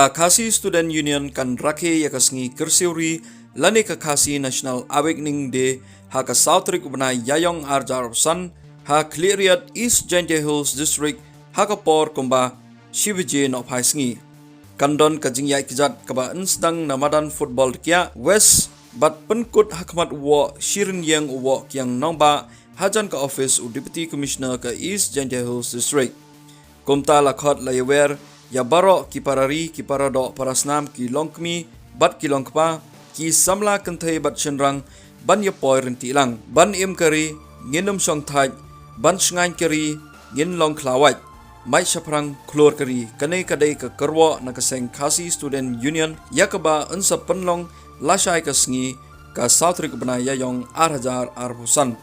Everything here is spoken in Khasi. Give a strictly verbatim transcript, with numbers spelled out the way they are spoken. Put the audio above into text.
Ka Khasi Student Union kan rakhe ïa ka sngi kyrsiew ri lane ka Khasi National Awakening Day ha ka saw tarik u bnai Ïaïong ar hajar arphew san ha Khliehriat, East Jaintia Hills District, ha ka por kumba shi baje nohphai sngi. Kan don ka jingïaid kjat kaba yn sdang na madan football Dkhiah West bad pynkut ha khmat u woh Shirin Ïeng u woh Kiang Nangbah hajan ka office u Deputy Commissioner ka East Jaintia Hills District. Kumta la khot la ïawer ïa baroh ki para ri, ki para doh, para snam, ki longkmie bad ki longkpa, ki samla kynthei bad shynrang ban ïa poi ryntih lang. Ban im ka ri ngin ym shong thait, ban shngaiñ ka ri ngin long khlawait. Mait shaphrang khlur ka ri, kane ka dei ka kyrwoh na ka seng Khasi Student Union ïa kaba yn sa pynlong lashai ka sngi ka saw tarik u bnai Ïaïong ar hajar arphew san.